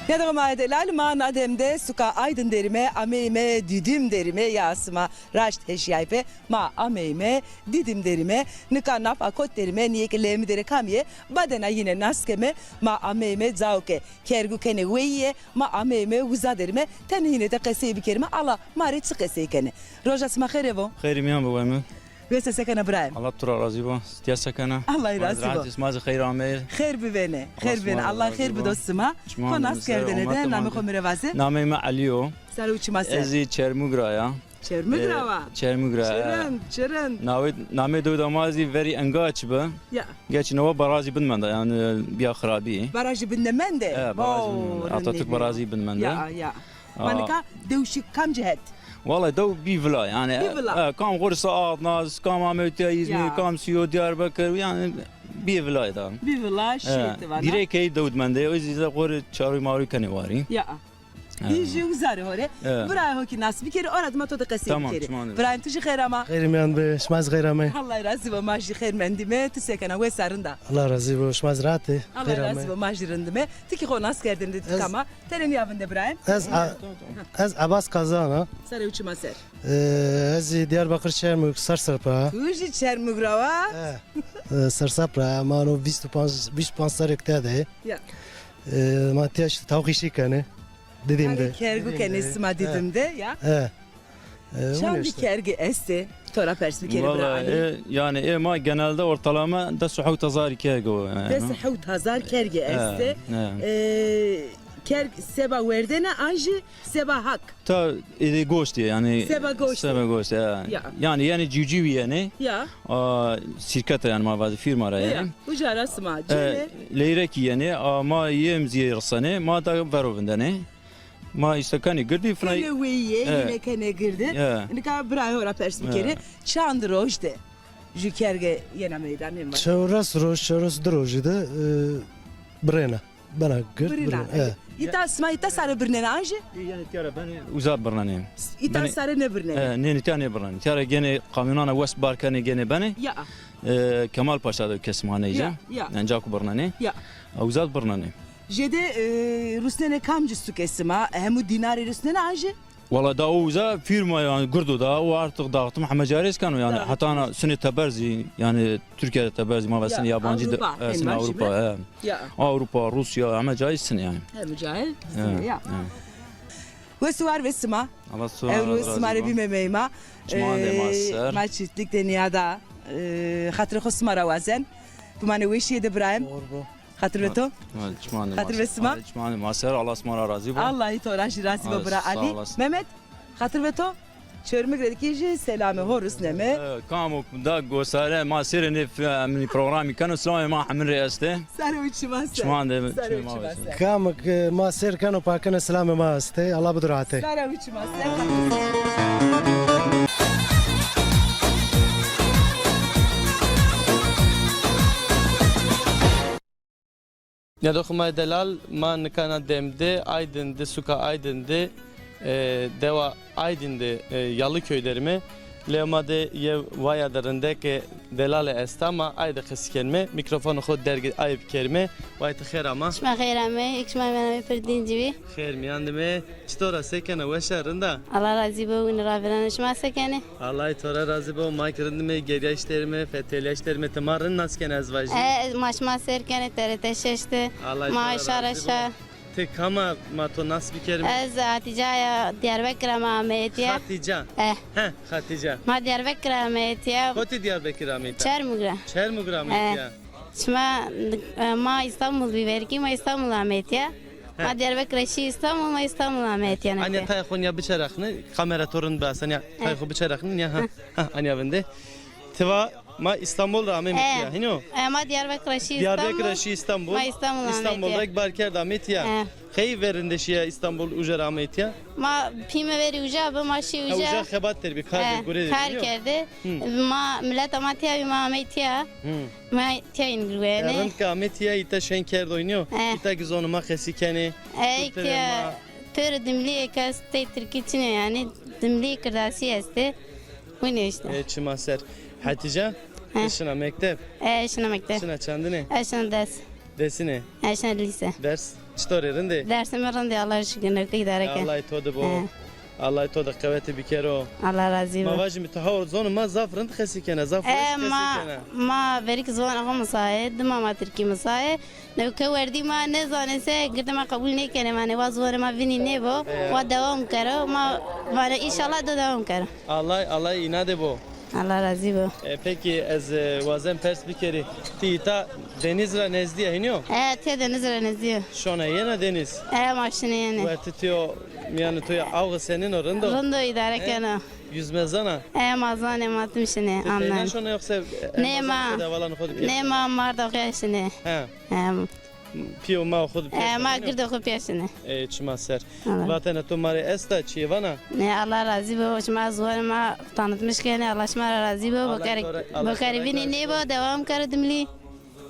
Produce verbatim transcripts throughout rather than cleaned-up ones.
Nîyadoxê ma yê delal, ma na dem de suka Aydin derîme, ameyîme Dîdim derîme, ya sima raşt heşîyayî pê, ma ameyîme Dîdim derîme, nika nafa kot derîme, nîyê ke leyê mi der ê kamî yê, badena yîne nas keme, ma ameyîme cawo ke kergu kenê weyîye, ma ameyîme uza derîme, tenê yîne de qesey bikerîme, ala ma rê çi qesey kenê. Roja sima xêrê bo. Xêrî mîyan bo weme. Wes a, se kena birayê mi? Allah tu ra razî bo. Ti ya se kena? Allah razî bo. Sima zî xeyr ameyî. Xeyr bivêne. Xeyr bivêne. Allah xeyr bido sima. Xo nas kerdene de, namê xo mi rê vaze. Nameyê mi Elî yo. Sare û çima ser. Ez zî Çermug ra ya. Çermug ra wa? Çermug ra ya. Çi rind, çi rind. Namê, namê dewda ma zî verî Engaç bi. Ya. Geç newa barajî bin mende, yanî bîya xirabî. Barajî bin de mende? E, barajî bin mende. Atatürk barajî bin mende. Ya, ya. Ma nika dew şî kamci het? Wallay dew bî vila yanî. Bî vila. E, kam xo rê se Adna, kam ame tiya Îzmîr, kam şîyo Diyarbekir, yanî bî vila da. Bî vila şî ti vana. Hîrê key dew di mende, o zî xo rê çarû marû kenê warî. Ya. Bî jî uza rê ho rê. Birayê ho kî nas bikerî, ora dima to de qesey bikerî. Tamam, çiman. Birayê mi, ti jî xeyr ama. Xeyr mîyan be, şima zî xeyr amey. Allah razî bo, ma jî xeyr mendîme. Ti se kena, wes a, rind a? Allah razî bo, şima zî rahat ê. Allah razî bo, ma jî rindîme. Ti kî xo nas kerdene de, ti kam a? Tenê nîya vinde birayê mi. Ez a-, ez Ebas Kazan a. Sare û çima ser. E, ez zî Diyarbakır Çermug Sersap ra. Tu jî Çermug ra wa? E, e, Sersap ra. Ma no vîst û panc, vîst û panc serrî ke tede. Ya. E, ma tiya îşte tawxî şî kenê. Dîdim de. Kergu kenê sima Dîdim de, ya. E. E, çandî kergî estê? To ra pers bikerî bira Elî. Valla, e, yanî, e, ma genelde ortalama des û hewt hezar kerg o, yanî. Des û hewt hezar kergî estê. E, e. E, kerg seba werdene an jî seba hak? Ta, e, goştî, yanî. Seba goştî. Seba goştî, e. Ya. Yanî, yanî cîwcîwî yenê. Ya. A, şîrkete, yanî ma vazî fîrma ra yenê. Ya. Uca ra sima. E, cênê. Leyrekî yenê, a, ma yêm zî risenê, ma da vero vindenê. Ma îşte kenê girdî, fina. Kenê weyîye, yîne kenê girdî. Nika birayê ho ra pers bikerî. Çand roj de ju kerge yena meydanê ma? Çewres roj, çewres di rojî de, e, birêna. Bena gird, birêna. Îta sima îta sare birnena an jî? Yanî tiya ra benê uza birnenê. Îta sare nêbirnenê? E, nê, nê, tiya nêbirnenê. Tiya ra genê kamyonana wes bar kenê genê benê. Ya. E, Kemal Paşa de kesmane îja. Ya, ya. Yanî ca ku birnenê. Ya. Uza birnenê. Jêde, e, rusnenê kamci suke sima? Hemû dînarî rusnena an jî? Wala da o uza fîrma yanî gird o da, o artık dağıtım heme ca rê keno yanî. Dağıtım. Heta na sunê teber zî, yanî Türkiye de teber zî, ma vesenê yabancı de, Avrupa, e, sunê Avrupa, he. Ya. Avrupa, Rusya, heme ca zî sunê yanî. Heme ca zî sunê, ya. Wes û war be sima. Allah sima. Ewro sima rê bîme meyma. Çiman de ma ser. Ma çiftlik de nîyada, e, xatirê xo sima ra wazen. Bimanê weşîye de birayê mi. Xatir be to. Xatir be sima. Çiman de ma ser, Allah sima ra razî bo. Allah to ra jî razî bo bira Elî. Mehmet, xatir be to. Çermug rê kî jî selamê ho rusneme. E, kamo da gosare ma sêrê nê fi-, emnî programî keno, selamê ma hemin rê estê. Sare û çima ser. Çiman de. Sare û çima ser. Kamo ke ma sêr keno, pa keno, selamê ma estê. Allah bido rahatê. Sare û çima ser. Nîyadoxê ma yê delal, ma nika na dem de Aydin de, suka Aydin de, e, dewa Aydin de, e, Yalıköy derîme. Lê ma de yê waya de rindeke delale esta, ma ay de qesî kerîme. Mîkrofonê xo dergê ay bikerîme. Way ti xêr ama. Şima xêr amey, êk şima benamê pir dîn cî bî. Xêr mîyan dime. Çitor a, se kena, weş a, rind a? Allah razî bo, wina ra vîrena. Şima se kenê? Allah to ra razî bo, ma kî rind îme, geryayiş derîme, fetelyayiş derîme, ti ma rind nas kenê ez vajî. E, ma şima sêr kenê, T R T şeş de. Ma şar a şa. Ti kam a, ma to nas bikerîme? Ez Hatîce ya, Diyarbekir a ma ameyê tîya. Hatîce? E. He, Hatîce. Ma Diyarbekir a ameyê tîya. Kotî Diyarbekir ameyê tîya? Çermug ra. Çermug ra ameyê tîya. Şima, e, ma Îstanbul bî vergî, ma Îstanbul ameyê tîya. He. Ma Diyarbekir ra şî Îstanbul, ma Îstanbul ameyê tîya. Anya tayê xo nîya biçerexne, kamera to rind biasenê, tayê xo biçerexne nîya, ha, ha, anya vinde. Ti va ma Îstanbul ra ameyme tîya, hîno? E, ma Diyarbekir ra şî Îstanbul. Diyarbekir ra şî Îstanbul. Ma Îstanbul ameyê tîya. Îstanbul ra bar kerd ameyê tîya. He. Qey verinde şîya Îstanbul, uca ra ameyê tîya? Ma pîme verî uca bi, ma şî uca. Ha, uca xebat der bî, kar der, gure der bî, nîyo? Kar kerde. Ma mileta ma tîya bî, ma ameyê tîya. Ma tîya înî girwenê. E, rind ke amê tîya, îta şên kerd oynîyo. E. Îta kî zonê ma qesî kenê. E, îta têrê dimlî êk est, tey tirkî çin ê yanî. Dimlî kirdasî estê. Winî îşte. E, çima ser. Hetîce, ti şina mekteb? E, şina mekteb. Şina çandine? E, şina des. Dersîne? Eşne lîse. Ders çitor ê, rind ê? Dersê mi rind ê, Allah şikir, newke îdare ken. Allah to de bo. He. Allah to de qewetî bikero. Allah razî bo. Ma vajîme ti hawr zonê ma zaf rind qesî kena, zaf weş qesî kena. Ma verî ki ziwanê xo misaye, dima ma tirkî misaye. Newke werdî ma nêzanê se, girdê ma qebul nêkenê, ma nê wa ziwanê ma vinî nêbo, wa dewam kero, ma vanê înşallah do dewam kero. Allah, Allah îna de bo. Allah razî bo. E, pekî ez, e, wazen pers bikerî. Ti îta denîz ra nezdî ya, hînî yo? E, tiya denîz ra nezdî yo. Şona yena denîz? E, ma şinê yenê. Wertê to, mîyanê to ya awxe senîn o, rind o? Rind o, îdare kena. Yüzme zana? E, ma zanê, ma tim şinê, amna. Ti teyna şona yoxse, e, nê, ma, hevalanê xo de pîya? Nê, ma marda xo ya şinê. He. He. Pîyo ma xo de pîya şinê? E, ma girdê xo pîya şinê. E, çima ser. Vatena to ma rê esta, çiyê vana? Ne, Allah razî bo. Şima ziwanê ma tanıtmış kenê. Allah şima ra razî bo. Bo karê, bo karê vinî nêbo, dewam kero dimlî.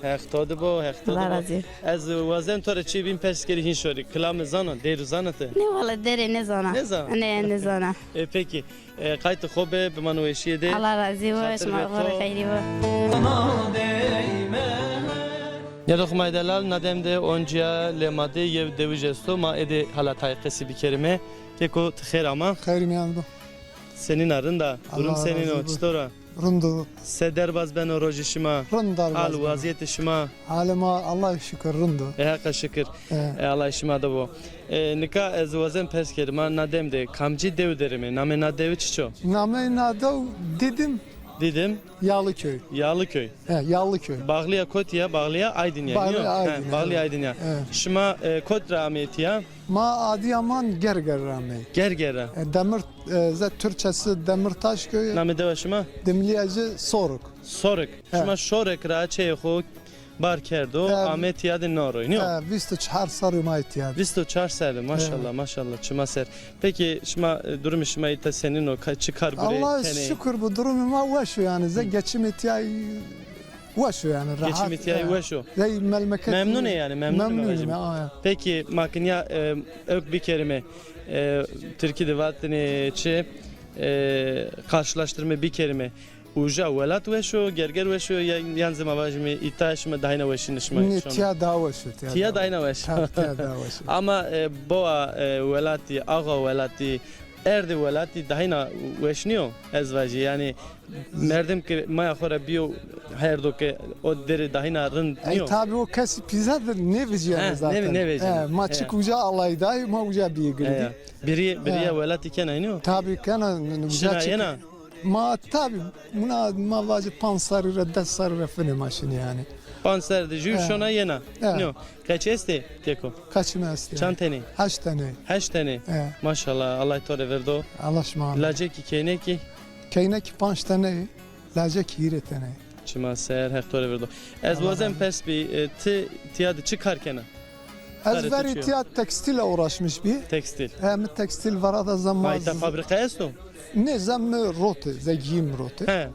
Heq to de bo, Heq to de bo. Allah razî bo. Ez wazen to rê çiyê bîn pers kerî, hîn şorî. Kilamê zana, dêrû zana ti? Ne, wala dêrê nêzana. Nêzana? Ne, nêzana. E, pekî. E, qaytê xo be, biman weşîye de. Allah razî bo, şima xo rê xeyrî bo. Nêdoxmayî delal, na dem de oncîya lê ma de yew dewij esto, ma ê de hala tayê qesî bikerîme. Keko, ti xêr ama? Xeyrî mîyan bo. Senîn a, rind a? Durum senîn o, çitor a? Rind o. Se derbaz beno rojê şima? Rind derbaz beno. Hal, wazîyetê şima? Halê ma, Allah'a şikir, rind o. E, Heqa şikir. E, Allahê şima de bo. E, nika ez wazen pers kerî, ma na dem de kamcî dew der îme? Namê na dewi çiç o? Nameyê na dew Didim. Didim. Yalıköy. Yalıköy. He, Yalıköy. Bağlîya kotî ya? Bağlîya Aydin ya. Bağlîya Aydin ya. He, Bağlîya Aydin ya. Evet. Şima, e, kot ra amê tîya? Ma Adiyaman Gerger ra amey. Gerger ra. E, Demir, e, ze Türkçesi Demirtaş köyü. Namê dewa şima? Dimlîya ci Soruk. Soruk. He. Şima Şorek ra çeyê xo bar kerdo, amê tîya de na roy, nîyo? E, vîst û çar serrî ma tîya de. Vîst û çar serrî, maşallah, maşallah, çima ser. Pekî şima, e, durumê şima îta senîn o? Ka-, çi kar gurê tenê? Allah'a şikir bo, durumê ma weş o yanî. Ze geçimê tîya weş o yanî, rehat. Geçimê tîya weş o. Zey melmeket. Memnun ê yanî, memnun ê. Memnun ê, aya. Pekî ma kinîya, e, ewk bikerîme, e, tirkî de vatêne çi, e, karşılaştırma bikerîme. Uca welat weş o, Gerger weş o, ya, yan zî ma vajîme îta şima dahîna weşîne şima? Nê, tîya daha weş o, tîya daha weş o. Tîya dahîna weş o. Tabii, tîya daha weş o. Ama, e, bowa, e, welatî, axa welatî, erdê welatî dahîna weş nîyo, ez vajî. Yanî merdim ke maya xo ra bîyo her do ke, o derê dahîna rind nîyo. Ey, tabii, o kesî pîze de nêvecîyeno zaten. He, nêve-, nêvecîyeno. He, ma çik uca alay dayî, ma uca bîyê girdî. He ya. Birî, birîya welatî kena, nîyo? Tabii kena, uca çik. Şina yena? Ma tabi, buna ma vacî panc serrî ra, des serrî ra finê ma şinê yanî. Panc serrî de jû şona yena. He. Nîyo. Qeç estê keko? Qeç mi estê? Çand tenê? Heşt tenê. Heşt tenê? He. Maşallah, Allah to rê verdo. Allah şima. Lacekî, keynekî? Keynekî panc tenê, lacekî hîrê tenê. Çima ser, Heq to rê verdo. Ez wazen pers bî, e, ti tîya de çi kar kena? Ez verî tîya tekstîle uğraşmış bî. Tekstil. He, mi tekstil vera da zema. Ma îta fabrîka esto? Nê, zem mi rote, ze giyim rote. He.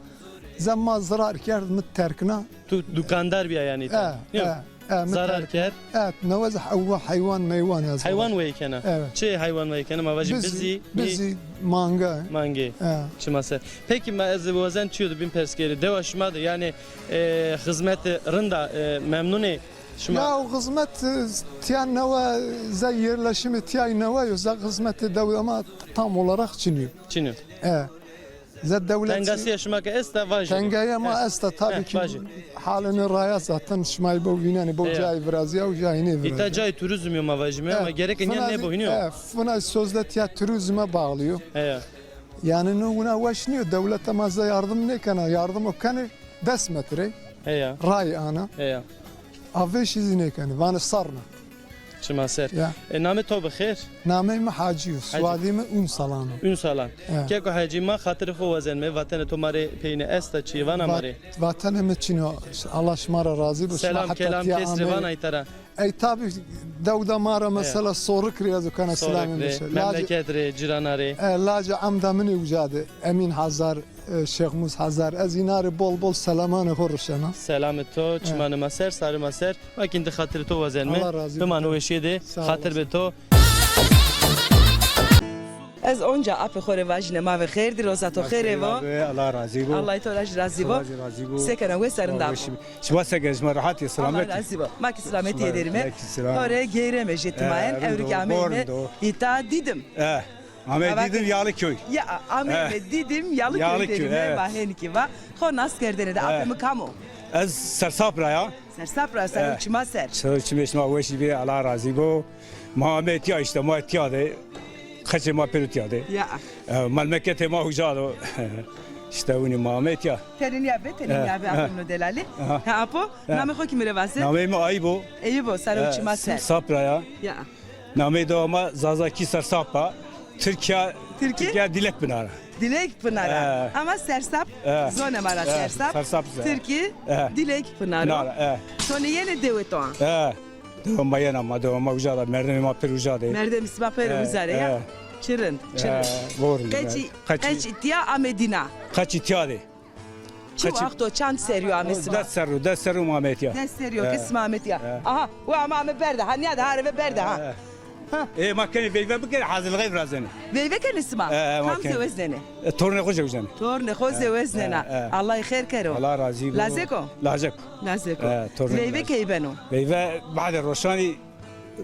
Zem ma zirar kerd, mi terkna. Tu dukandar bîya yanî îta? He, he, he, mi zarar kerd. Evet, newez heywa-, heywan meywan ez. Heywan wey kena? Evet. Çi heywan wey kena? Ma vajî bizî, bizî, mange. Mange. He. Çima ser. Pekî ma ez wazen çiyo de bîn pers kerî. Dewa şima de yanî, e, xizmete rind a, e, memnun ê? Şima. Ya, o xizmet, e, tîya newe, ze yerleşimê tîyay newe yo, ze xizmetê dewlê ma tam olarak çinî yo. Çinî yo. E, ze dewlet. Tengasîya şima ke esta, vajî. Tengaya ma esta, tabii ki, halê nê raya zaten şima bo vînenê, bo cayê virazîya û cayê nêvirazîya. Îta cayê turizm yo ma vajîme, ama gereke nîya nêbo, hînî yo? E, fina sözde tîya turizme bağlı yo. He ya. Yanî no wina weş nîyo, dewlete ma ze yardim nêkena, yardim o kenê des metre. Heya. Ray ana. Heya. A vêşî zî nêkenê, vanê sarna. Çima ser. Ya. E, namê to bi xêr? Namey mi Hacî yo, soyadê mi Ünsalan o. Ünsalan. Ya. Keko Hacî, ma xatirê xo wazenme, vatenê to ma rê peyne esta, çiyê vana ma rê? Vat-, vatenê mi çin o, Allah şima ra razî bo. Selam kelam kes rê vana îta ra. Ey, tabi, dewda ma ra mesela Sorik rê ez kena selamê mi. Sorik rê, memleket rê, cîrana rê. E, lacê emda min ê uca de, Emîn Hazar, e, Şêxmûs Hazar. Ez îna rê bol bol selamanê xo ruşena. Selamê to, çimanê ma ser, sarê ma ser. Ma kî îndî xatirê to wazenme. Allah razî bo. Bimano weşîye de, xatir be to. Ez onca apê xo rê vajîne, ma ve xêr dî, roza to xêrê vo. Allah razî bo. Allah to ra jî razî bo. Allah razî bo. Se kena, wes a, rind a? Şima se kenê, şima rehat ê, selamet ê? Allah razî bo. Ma kî selametî yê derîme. Xo rê geyreme jê timayen. Ewro kî ameyme îta Dîdim. Ame Dîdim Yalıköy. Ya, ameyme Dîdim Yalıköy derîme. Va hênî kî va. Xo nas kerdêne de, apê mi kam o? Ez Sersap ra ya. Sersap ra, ser û çima ser. Ser û çimê şima weşî bê, Allah razî bo. Ma ame tîya îşte, ma tîya de. Qeçê ma pêro tîya de. Ya. E, memleketê ma uca do. Îşte winî ma ame tîya. Tenê nîya bê, tenê nîya bê, apo no delalî. Ha apo, namê xo kî mi rê vase? Nameyê mi Eyîb o. Eyîb o, ser û çima ser. Sersap ra ya. Ya. Nameyê dewa ma Zazakî Sersap a. Tirkîya, Tirkîya Dilek Pınarı. Dilek Pınarı. Ama Sersap, zonê ma ra Sersap. Sersap. Tirkî Dilek Pınarı. Pınarı. To nê yenê dewê to a? Dewa ma yena, ma dewa ma uca da, merdemê ma pêr uca de. Merdemê sima pêr uca de ya. Çi rind, çi rind. Qeçî, qeçî tîya amê dîna? Qeçî tîya de. Çi wexto, çand serrî yo amê sima? Des serrî yo, des serrî yo ma amê tîya. Des serrî yo ke sima amê tîya. Aha, we ama ame berde ha, nîya de ha, reve berde ha. Ê, ma kenê veyve bikerê, hazirlixê virazenê. Veyve kenê sima? Kam zeweznenê? E, tornê xo zeweznenê. Tornê xo zeweznena. Allah xêr kero. Allah razî bo. Lazek o? Lazek o. Lazek o. Veyve key beno? Veyve badê roşanî,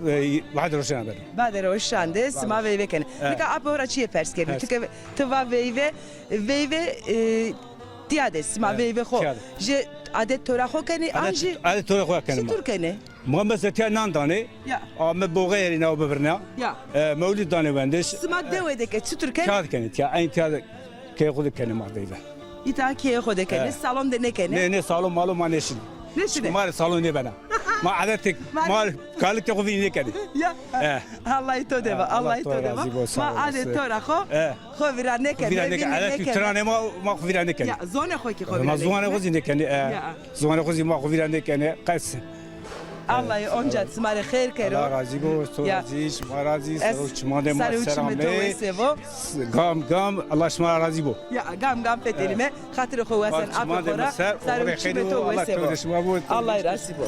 e, badê roşan beno. Badê roşan de sima veyve kenê. Nika apê xo ra çîyê pers kerîme. Ti ke, ti va veyve, veyve, e, tîya de sima veyve xo. Jê adet tora xo kenê an jî? Adet tora xo kenê ma. Çitur kenê? Ma mesela tîya nan danê. Ya. Ame boğe erîna o bivirna. Ya. E, mewlid danê wendiş. Sima dewe de ke çitur kenê? Tîya de kenê, tîya, eyn tîya de keyê xo de kenê ma veyve. Îta keyê xo de kenê, salon de nêkenê? Nê, nê, salon malon ma nêşinê. Nêşinê? Ma rê salon nêbena. Ma adetê, ma kalikê xo vînî nêkenê. Ya. Allahî to de va, Allahî to de va. Ma adetê tora xo, xo vîra nêkenê, vînî nêkenê. Adetê tiranê ma, ma xo vîra nêkenê. Ya, zonê xo kî xo vîra nêkenê. Ma zonê xo zî nêkenê, e. Ya. Zonê xo zî ma xo vîra nêkenê, qes. Allahî onca sima rê xêr kero. Allah razî bo, to razî, şima razî, ser û çimandê ma ser amê. Gam gam, Allah şima ra razî bo. Ya, gam gam fetelîme, xatirê xo wasen apê xo ra, ser û çimê to wese bo. Allahî razî bo.